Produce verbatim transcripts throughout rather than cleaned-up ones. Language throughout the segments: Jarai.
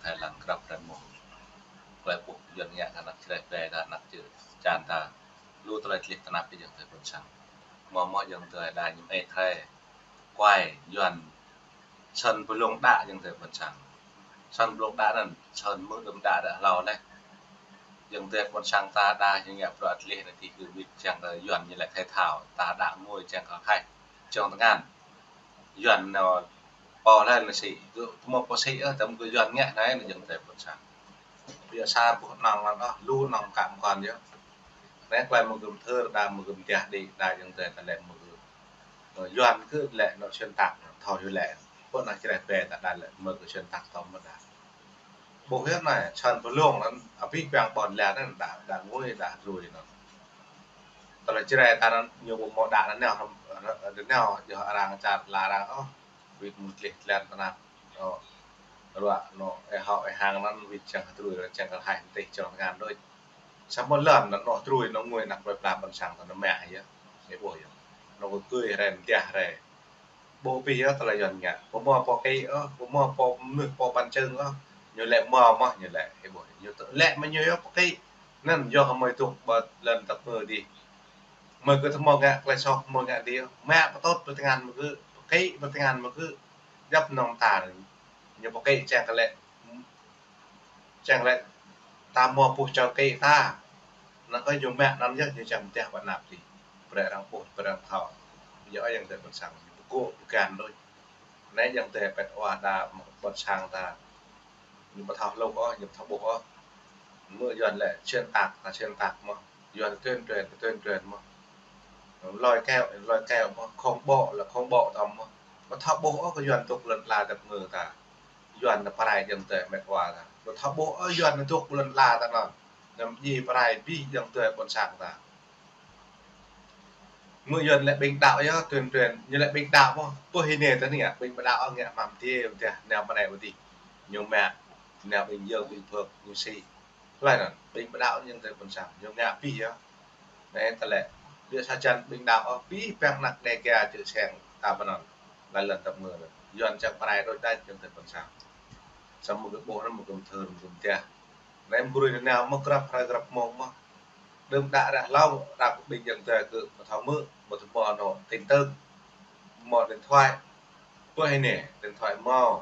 Thái lăng krăp răn mông. Klei ƀuh Yuan ngă kơ anăk Jrai ƀe ta, anăk čư̆ čan ta. Lu tơlơi tlih tơnap kơ ayŏng adơi ƀôn sang. Mơ̆ mơ̆ ayŏng adơi đa ñu mơai Thái. Kuai Yuan săn pơlông đa ayŏng adơi ƀôn sang. Săn pơlông đa anŭn, săn mơ̆ đưm đa đa hlâo leh. Ayŏng adơi ƀôn sang ta đa ñu ngă bruă tlih anai ti kơ wĭt čang kơ Yuan ñu lĕ khai thao, ta đa ngui čang kơ khai. Čang tơngan. Yuan nao pô leh nao sĭ, kơ tơmô pô sĭ ơ, tơmô kơ Yuan ngă anai nao ayŏng adơi ƀôn sang. Biă sa ƀuh nong lăn ôh, lu nong kăm kon yơh. Anai klei mơ̆ gơm thơr, đa mơ̆ gơm tiah đĭ, đa ayŏng adơi ta lĕ mơ̆ gơm. Ơ, Yuan kơ lĕ nao xuyên tạc, thâo yơh lĕ. Pơ anăk Jrai ƀe ta đa lĕ mơ̆ gơm xuyên tạc thâo mơ̆ đa. Ƀuh yơh anai, săn pơlông anŭn, abih bang ƀôn lan anŭn, đa, đa ngui, đa drui anŭn. Tơlơi Jrai ta anŭn ñu ƀu mơ̆ đa anŭn nao, anŭn nao, yơh arăng čar la arăng ôh. Wĭt mơ̆ tlih tlan tơnap. Ơ, ruă, anŭn, ê hŏ, ê hăng anŭn wĭt čang drui, čang kơ hai mơtih čang tơngan đôč. Samơ̆ lŏn anŭn, anŭn drui, anŭn ngui anăk plơi pla ƀôn sang ta anŭn mă yơh. Ê ƀuh yơh. Anŭn kơ kơi rai, mơtiah rai. Ƀu pĭ yơh tơlơi Yuan ngă. Ƀu mơ̆ pô kĭ ôh, ƀu mơ̆ pô mơnuih pô ƀăn čơ̆ng ôh. Ñu lĕ mơ̆ mơ̆ ñu lĕ, ê ƀuh, ñu tơ-, lĕ mơ̆ ñu yơh pô kĭ. Anŭn yơh kơ mơi dŏ ƀơi lŏn tơpơ̆ dih. Mơi kơ tơmô ngă klei soh, mơi ngă dih. Mă pơtŭt pơtơngan mơi kơ, pô kĭ pơtơngan mơi kơ. Djŏp nong ta anŭn. Ñu pô kĭ čang kơ lĕ čang lĕ ta mơ̆ ƀuh čô kĭ ta. Anŭn kơ ñu mă anŭn yơh ñu čang mơtiah ƀơi anăp dih. Brơi arăng ƀuh, brơi arăng thâo. Yơh ayŏng adơi ƀôn sang, ñu pơgŏ pơgan đôč. Anai ayŏng adơi pĕt wa đa ƀôn sang ta. Ñu ƀu thâo hluh ôh, ñu ƀu thâo ƀuh ôh. Mơ̆ Yuan lĕ xuyên tạc, ta xuyên tạc mơ̆. Yuan tuyên truyền, tuyên truyền mơ̆. Lôi kéo, lôi kéo mơ̆. Khủng bố là khủng bố tơm mơ̆. Ƀu thâo ƀuh ôh kơ Yuan dŏ lŏn ala tơpơ̆ ta. Yuan ta pơrai ayŏng adơi met wa ta. Ƀu thâo ƀuh ôh Yuan dŏ lŏn ala ta anŭn. Anăm djai pơrai abih ayŏng adơi ƀôn sang ta. Mơ̆ Yuan lĕ ƀing đaŏ yơh tuyên truyền, ñu lĕ ƀing đaŏ mơ̆, pơ hĭ anai tơ anai, ƀing ƀu đaŏ ngă mă mơtiah, nao pơ anai pơ adih. Ñu mă, nao ƀing yơh ƀing phơk, ñu sĭ. Hlơi anŭn, ƀing ƀu đaŏ ayŏng adơi ƀôn sang, ñu ngă abih yơh. Anai tơlơi, biă sa čan ƀing đaŏ, abih bang anăk Dêga čư̆ seng, ta pơ anŭn, lŏn tơpơ̆ anŭn. Yuan čang pơrai đôč đač ayŏng adơi ƀôn sang. Samơ̆ gơ̆ ƀuh anŭn mơ̆ gơ̆m thơr, mơ̆ gơ̆m tiah. Anai mơ̆ gơ̆ anai mơ̆ krăp hrơi krăp mông mơ̆. Đưm đă ră hlâo, ră kơ ƀing ayŏng adơi kơ ƀu thâo mơ̆, ƀu thâo mơ̆ anŭn tin tức. Mơ̆ điện thoại. Pơ hĭ anai, điện thoại mơ̆,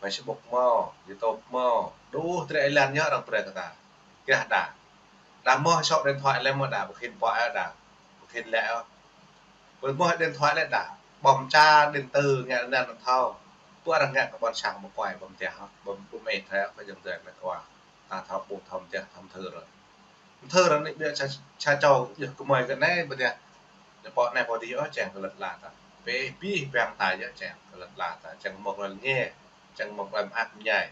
Facebook mơ̆, YouTube mơ̆, đu tơlơi lăn yơh arăng brơi kơ ta. Kiăng đa. Đa mơ̆ số điện thoại lĕ mơ̆ đa, ƀu khĭn pơhiăp đa, ƀu khĭn lĕ ôh. Ƀu mơ̆ điện thoại lĕ đa, ƀơm čar điện tử ngă anŭn thâo. Pơ arăng ngă kơ ƀôn sang ƀu kuai ƀơm tiah, ƀơm ƀơm ê thâo kơ ayŏng adơi met wa. Ta thâo ƀuh, thâo mơtiah, thâo mơthơr. Mơthơr anai biă sa, sa čô yơh kơmơi kơ anai ƀơm tiah. Ñu pô anai pô adih ôh čang kơ lŏn ala ta. Abih bang ta yơh čang kơ lŏn ala ta. Čang mơ̆ klei lĕ, čang mơ̆ klei mơak mơñai.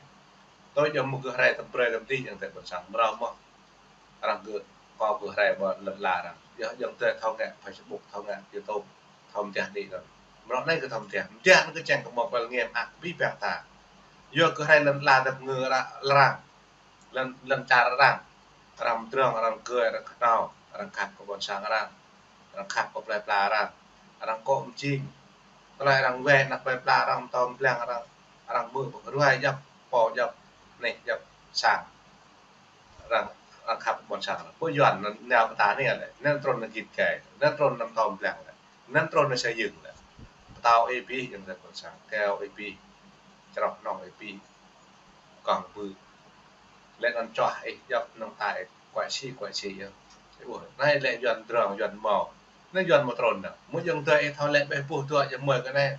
Tui yơh mơ̆ gơ̆ hrơi tơm brơi tơm adih ayŏng adơi ƀôn sang mrâo mơ̆. Arăng gơ̆, kâo gơ̆ hrơi ƀơi lŏn ala arăng. Yơh ayŏng adơi thâo ngă Facebook, thâo ngă YouTube, thâo mơtiah đĭ arăng. Mrâo anai gơ̆ thâo mơtiah. Mơtiah anŭn gơ̆ čang kơ mơ̆ klei lĕ mơak abih bang ta. Yua kơ hrơi lŏn ala ta pơngư arăng. Lŏn, lŏn čar arăng. Arăng pơdrŏng, arăng gơi, arăng kơhnâo, arăng khăp kơ ƀôn sang arăng. Arăng khăp kơ plơi pla arăng. Arăng kŏ mơjing. Tơlơi arăng wai anăk plơi pla arăng, tơm blang arăng. Arăng mơ̆ pơruai djŏp, pô djŏp, anih djŏp, sang. Arăng, arăng khăp kơ ƀôn sang arăng. Pơ Yuan anŭn nao pơ ta anai lĕ, anŭn trŭn anŭn git gai, anŭn trŭn anŭn tơm blang lĕ, anŭn trŭn anŭn xây dựng lĕ. Pơtao ê abih ayŏng adơi ƀôn sang, keo ê abih, čroh nong ê abih, kŏng pơ. Lĕ anŭn čoh ê djŏp nong ta ê, kuai sĭ, kuai sĭ yơh. Ơ, anai lĕ Yuan pơdrŏng, Yuan mơ̆. Anai Yuan mơ̆ trŭn anŭn. Mơ̆ ayŏng adơi ê thâo lĕ ƀĕ ƀuh dua ayŏng mơi kơ anai.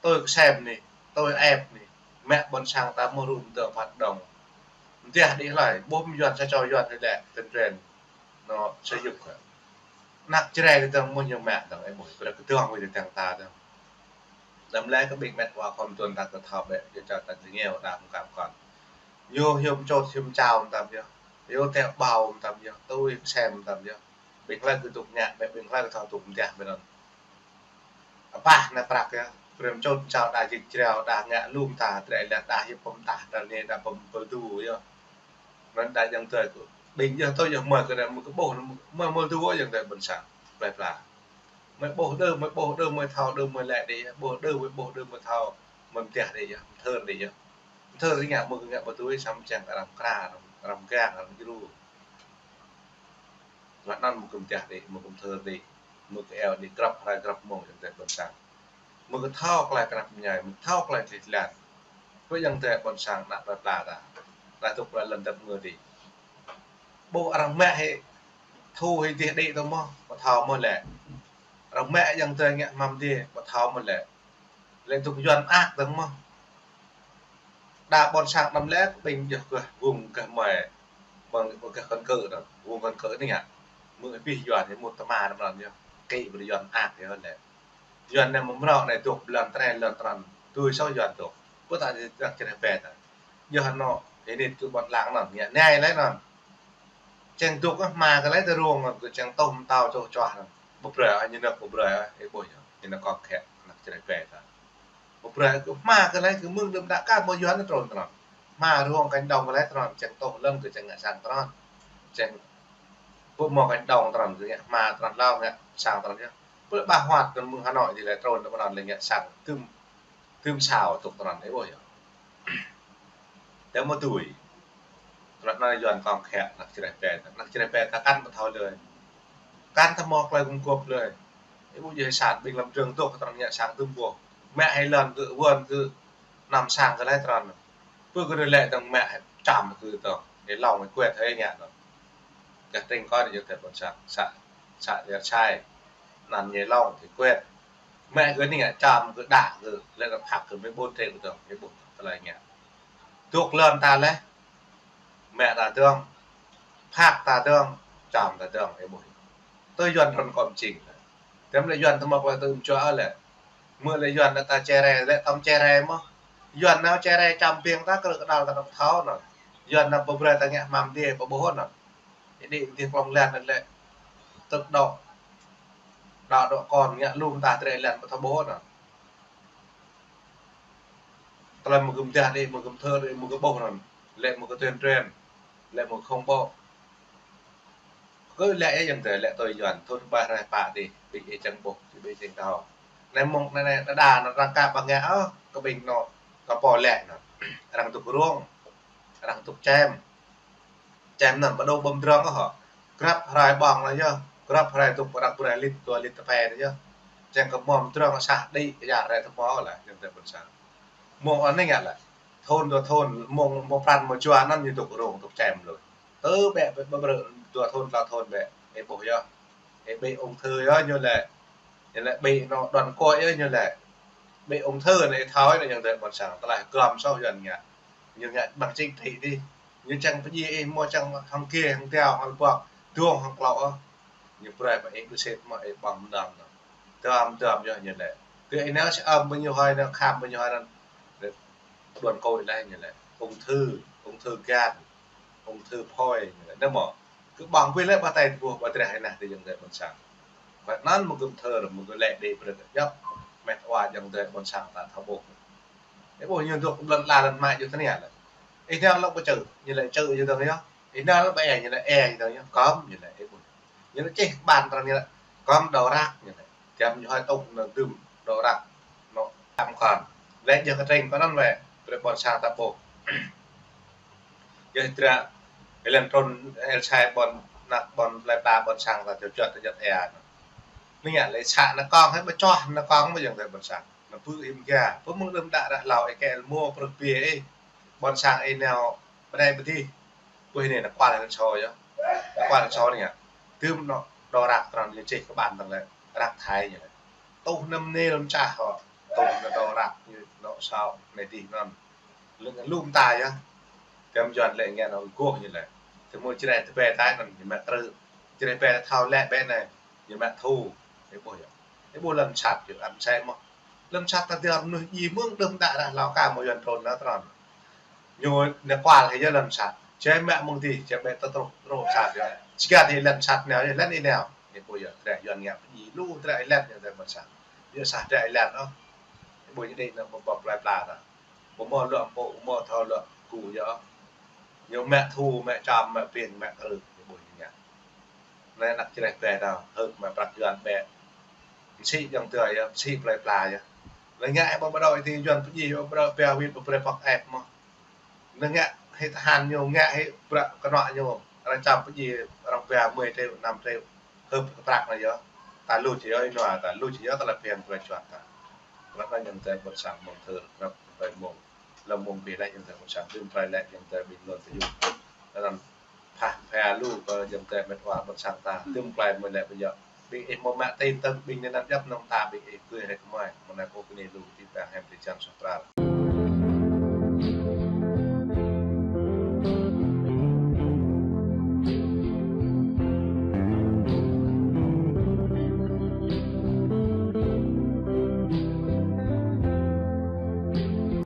Tui kơsem anai, tui ĕp anai. Mă ƀôn sang ta mơ̆ rŭ mơdơ̆ng phat đŏng. Mơtiah đĭ hlơi, ƀuh mơ̆ Yuan sa čô Yuan hrơi lĕ, tuyên truyền. Anŭn, xây dựng kơ. Anăk Jrai kơ tơ̆ng mơ̆ ñu mă tơ̆ng, ê mơ̆, brơi kơ tơ̆ng mơ̆ tơ̆ng ta tơ̆ng. Đăm lĕ kơ ƀing met wa khŏm tuan ta kơ thâo ƀĕ, yua čar ta jơngiao đa mơkam kon. Yua hiư̆m čôt hiư̆m čao mơtam yơh. Yua tĕ ƀâo mơtam yơh, tui kơsem mơtam yơh. Ƀing hlơi kơ dŏ ngă, ƀĕ ƀing hlơi kơ thâo dŏ mơtiah ƀĕ anŭn. Apah anai prăk yơh, brơi mơčôt mơčao đa jik jrao, đa ngă lŏm ta, drơi lĕ đa hiăp pơm tah, đa anai đa pơm pơdu yơh. Anŭn đa ayŏng adơi kơ. Ƀing yơh tui yơh mơi kơ anai mơi kơ ƀuh, mơi mơi du ayŏng adơi ƀôn sang, plơi pla. Mơi ƀuh đơ, mơi ƀuh đơ, mơi thâo đơ, mơi lĕ đĭ yơh. Ƀuh đơ, mơi ƀuh đơ, mơi thâo, mơi mơtiah đĭ yơh, mơthơr đĭ yơh. Thơ ri ngă, mơ̆ kơ ngă pơtui, săm čang arăng kra, arăng, arăng gang, arăng djru. Lăp anŭn mơ̆ kơ mơtiah đĭ, mơ̆ kơ mơthơ đĭ, mơ̆ kơ eo đĭ, grăp hrơi grăp mông, yang tĕ ƀôn sang. Mơ̆ kơ thâo klai krăp mơñai, mơ̆ thâo klai klih lan. Pơ yang tĕ ƀôn sang ană plơi pla ta. Klai tŭk klai lŏn dăp ngơ đĭ. Ƀu arăng mă hĭ, thu hĭ dih đĭ tơ mơ̆, ƀu thâo mơ̆ lĕ. Arăng mă yang tĕ ngă hmam dih, ƀu thâo mơ̆ lĕ. Lĕ tŭk Yuan ak dơ̆ng mơ̆. Đa ƀôn sang anăm lĕ, ƀing djơ̆ kơ wung kơ mơi. Ƀing kơ kơn kơ dơ̆ng, wung kơn kơ anai ngă. Mơ̆ abih Yuan hĭ mŭt tơma anăm lŏn yơh. Kĭ ƀơi Yuan ak yơh lĕ. Yuan anai mơ̆ mrâo anai tŭk lŏn tơnai lŏn tơnăn. Tui sô Yuan tŭk. Pơ ta djơ̆ čơreh pĕ ta. Yơh anŭn, anai tŭk ƀôn lăng anŭn, ngă anai lĕ anŭn. Čang tŭk ah, hma kơ lĕ tơ rông, kơ čang tŏh mơtâo čoh čoh anŭn. Ƀu brơi ah, ñu nao ƀu brơi ah, ih ƀuh yơh. Ñu nao kŏk khĕ, ană čơreh pĕ ta. Ƀu brơi kơ hma kơ lĕ kơ mơ̆ng đưm đă kơ mơ̆ Yuan anai trŭn tơnăn. Hma rông kanh đŏng kơ lĕ tơnăn, čang tŏh lŏn kơ čang ngă sang tơnăn. Čang ƀu mơ̆ kanh đŏng tơnăn, kơ ngă hma tơnăn hlâo ngă sang tơnăn yơh. Ƀu lĕ ƀah huăt tơnăn mơ̆ng Hà Nội dih lĕ trŭn tơnăn lĕ ngă sang tơm, tơm sao tŭk tơnăn ih ƀuh yơh. Tơm mơ̆ tui. Tơlơi anai Yuan kŏng khĕ ană čơreh pĕ, ană čơreh pĕ kơ kăn ƀu thâo lơi. Kăn tơmŏk lơi gum gŏp lơi. Ih ƀuh djơ̆ sat ƀing lăm trưng tŭk tơnăn ngă sang tơm ƀuh. Mă hĭ lŏn kơ wơ̆n kơ năm sang kơ lĕ tơnăn. Pơ kơ lĕ tơ̆ng mă hĭ čăm kơ tơ̆ng. Ih lŏng ih kuet hĭ ngă tơ̆ng. Kơ tring kơ djơ̆ tĕ ƀôn sang, sa, sa djơ̆ sai. Anăn ñu lŏng ih kuet. Mă kơ anai ngă čăm kơ đă kơ, lĕ tơ̆ng phak kơ mơ̆ ƀôn trê kơ tơ̆ng, ih ƀuh tơlơi ngă. Tŭk lŏn ta lĕ, mă ta dơ̆ng, phak ta dơ̆ng, čăm ta dơ̆ng, ih ƀuh. Tơ Yuan trŭn kŏm čing. Tơm lĕ Yuan tơmŏk lĕ tơm čuă lĕ. Mơ̆ lĕ Yuan ta čơreh, lĕ tơm čơreh mơ̆. Yuan nao čơreh čăm ƀing ta kơ kơdal ta nŏk thâo anŭn. Yuan nao ƀu brơi ta ngă hmam dih ƀu ƀuh anŭn. Anai dih klŏng lan anŭn lĕ. Tơ̆k dŏ. Dŏ dŏ kŏn ngă lŏm ta drơi lan ƀu thâo ƀuh anŭn. Tơlơi mơ̆ gum dah đĭ, mơ̆ gum thơ đĭ, mơ̆ gum ƀuh anŭn. Lĕ mơ̆ kơ tuyên truyền. Lĕ mơ̆ không ƀuh. Kơ lĕ ih yang tĕ lĕ tui Yuan, thŭn ƀai hrơi pă dih, ƀing ih čang ƀuh, ƀing ih čang thâo. Anai mơ̆ng anai, anai, đa đa anŭn arăng kơ ƀă ngă, ơ, kơ ƀing anŭn, kơ pô lĕ anŭn. Arăng tŭk rông, arăng tŭk čem. Čem anŭn ƀu dŏ ƀơ̆m drŏng ôh hŏ. Grăp hrơi ƀơ̆ng lĕ yơh, grăp hrơi tŭk arăng brơi lit, dua lit tơpai lĕ yơh. Čang kơ mơ̆m drŏng sah đĭ, kơ ya hrơi tơmŏ lĕ, yang tĕ ƀôn sang. Mơ̆ng anai ngă lĕ. Thŭn dua thŭn, mơ̆ng, mơ̆ng pran mơ̆ng jua anŭn ñu tŭk rông, tŭk čem lui. Tơ ƀĕ, ƀĕ, ƀĕ, ƀĕ, dua thŭn, tlâo thŭn ƀĕ, ih ƀuh yơh. Ih ƀĕ ung thư yơh ñu lĕ. Ñu lĕ ƀĕ anŭn đoàn kết yơh ñu lĕ. Ƀĕ ung thư anai ih thâo anŭn yang tĕ ƀôn sang, tơlơi gơ̆m soh Yuan ngă. Ñu ngă bằng chính trị dih. Ñu čang pơdjai ih mơ̆ čang hăng kê, hăng tiao, hăng ƀuăk, dŏng hăng klâo ôh. Ñu brơi pơ ih đu sĕt mơ̆ ih ƀơ̆ng mơdơ̆ng anŭn. Tơm, tơm yơh ñu lĕ. Kơ ih nao sĕ ăm ƀu ñu hơi, nao khám ƀu ñu hơi anŭn. Đoàn kết lĕ ñu lĕ. Ung thư, ung thư gan, ung thư phổi ñu lĕ. Anŭn mơ̆. Kơ ƀơ̆ng ƀu lĕ ƀă tai tơƀuh ƀă drah ih nao tơ yang tĕ ƀôn sang. Kơ anŭn mơ̆ gum thơ, mơ̆ gum lĕ đĭ brơi kơ djŏp. Mĕt wa yang tĕ ƀôn sang ta thâo ƀuh. Ih ƀuh ñu tŭk lŏn la lŏn mă yơh tơnă lĕ. Ih nao lŏ ƀu čơ, ñu lĕ čơ yơh dơ̆ng yơh. Ih nao lŏ ƀu e, ñu lĕ e yơh dơ̆ng yơh. Kơm ñu lĕ, ih ƀuh. Ñu lĕ čih kơ ƀan tơnăn ñu lĕ. Kơm đầu rạc ñu lĕ. Tiăm ñu hơi tŭk anŭn dưm đầu rạc. Anŭn tăm kơm. Lĕ djơ̆ kơ tring kơ anŭn wĕ. Brơi ƀôn sang ta ƀuh. Djơ̆ drah. Ih lĕ trŭn el sai ƀôn ană ƀôn plơi pla ƀôn sang ta čuăt čuăt tơ jăt ea anŭn. Anai ngă lĕ sa ană kŏng hơi ƀu čoh ană kŏng mơ̆ yang tĕ ƀôn sang. Anŭn pơ ih mơ̆ng ga. Pơ mơ̆ng đưm đă rah hlâo ih kơ el mơ̆ prơk pia ih. Ƀôn sang ih nao pơdai pơdih. Pơ ih anai ană kual ană čô yơh. Ană kual ană čô anai ngă. Dưm anŭn đầu rạc tơnăn ñu čih kơ ƀan tơnăn lĕ. Rác thải ñu lĕ. Tŭ anŭn mơnê lŏm čah hŏ. Tŭ anŭn đầu rạc ñu anŭn sao anai dih anŭn. Lŏm, lŏm ta yơh. Tiăm Yuan lĕ ngă anŭn gŏh ñu lĕ. Tơmơ̆ čơreh tơpai ta anŭn ñu mă krư̆. Čơreh tơpai ta thâo lĕ ƀĕ anai. Ñu mă thu. Ih ƀuh yơh. Ih ƀuh lŏn sat yơh, ăn sai mơ̆. Lŏn sat ta djơ̆ mơnuih djai mơ̆ng đưm đă rah hlâo kơ mơ̆ Yuan trŭn nao tơnăn. Ñu ană kual hơi yơh lŏn sat. Čơmă mơ̆ng dih, čơmă tơ truh, truh sat yơh. Čơkă dih lŏn sat nao yơh, lŏn ih nao. Ih ƀuh yơh, drah Yuan ngă pơdjai lu drah ih lĕ ñu tĕ ƀôn sang. Yơh sat drah ih lĕ ôh. Ih ƀuh ñu đĭ anŭn ƀơ̆ng ƀơ̆ng plơi pla ta. Ƀu mơ̆ lŏ ƀu, ƀu mơ̆ thâo lŏ kơ yơh. Ñu mă thu, mă čăm, mă pin, mă krư̆, ih ƀuh ñu ngă. Anai ană čơreh ƀe đao, hơ̆k mă prăk Yuan ƀĕ. Mơsĭ yang tĕ yơh, mơsĭ plơi pla yơh. Lĕ ngă ƀu ƀu đaŏ ih tơ Yuan pơdjai, ƀu đaŏ ƀe wĭt ƀu brơi pŏk ĕp mơ̆. Anŭn ngă hĭ tơhan ñu, ngă hĭ bruă kơnuk ñu. Arăng čăm pơdjai arăng ba mười triệu, năm triệu. Hơ̆p kơ prăk anai yơh. Ta lu či yơh, ih nua ta lu či yơh, ta lăp phiăn tơlơi čuăt ta. Ră anai ayŏng adơi ƀôn sang mơ̆ng thơ, ră anai mơ̆ng, lăm mơ̆ng ƀing anai ayŏng adơi ƀôn sang, tơm tơlơi lĕ ayŏng adơi ƀing lŏn tơjuh. Anŭn phah pha lu kơ ayŏng adơi mĕt wa ƀôn sang ta, tơm tơlơi mơ̆ lĕ ƀu djơ̆. Ƀing ih mơ̆ mă tin tức ƀing anai anŭn djăp nong ta ƀing ih kơ hĭ kơmơi. Mơ̆ng anai kơ kơnĭ lu ti pang hem ti čan soh pral.